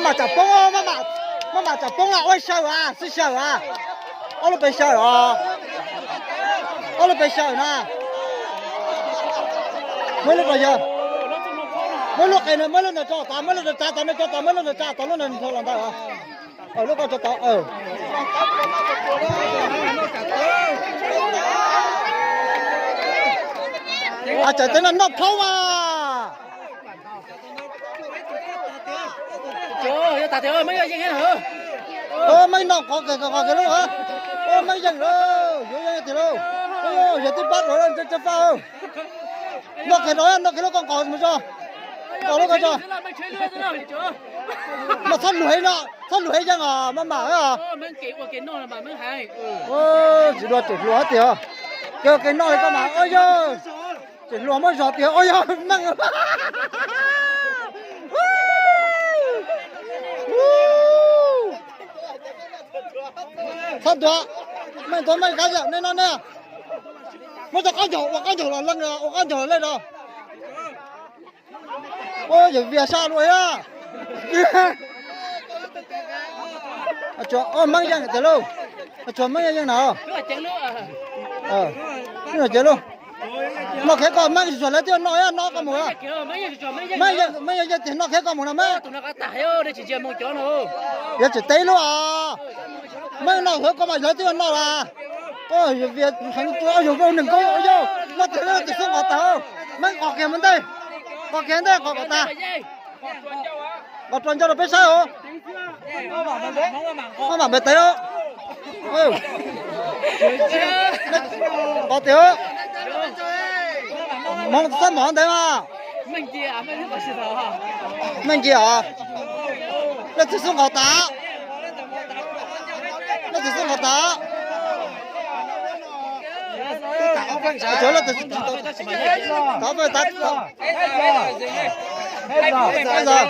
Maj mam tsam poob, maj mam tsam poob na, ua xyaw a, xib xyaw a. Ob lub pes xyaw os. Ob lub pes xyaw na. Muaj lub pes xyaw. Muaj lub qe, muaj lub no tso tas, muaj lub no tsa tas, no tso tas, muaj lub no tsa tas, lub no tso los ntawd. Lub ko tso tas. A, tsav teb no noj phaub mas. Maj mam noj qhov kiag qhov kiag lub. Maj mam yeej lawm, yuav yeej tiag lauj. Yog tib pab dua ntse tsa faj. Noj kiag no, noj kiag lub ko nqos mus tso. Nqos lub ko tso. Mas txhob luag no, txhob luag yeej os, maj mam os. Tsis dua tseem hluas tiag. Kev ua ke noj li koj mas, ua yog tseem hluas muab zog tiag, ua yog meej. Txhob ntuav, meej ntuav meej qab yam nej no ne. Muab cov qaub ncaug, ua qaub ncaug los leej, ua qaub ncaug los leej no. Ua yog vias saj luaj a. Meej yeej tiag lauj. Tsuas meej yeej na. Noj kiag koj meej tsuas lawv twb noj, noj koj mus. Meej yeej tiag, noj kiag koj mus no meej. Yuav tsis teb lub os. Meej noj hauv koj mas lawv twb noj las. Yog neeg koob yog, noj tiag, tsis xub nqos tas. Meej qos kiag mus ntej, qos kiag ntej, qos kom tas. Qos rau ncauj rau peb saib os. Maj mam npes tes os. Qos tiag. Hmoov txhob mov ntev mas. Meej cia os. Leej twg xub nqos tas? Leej twg xub nqos tas? Tsuav leej twg tsis tau, tas.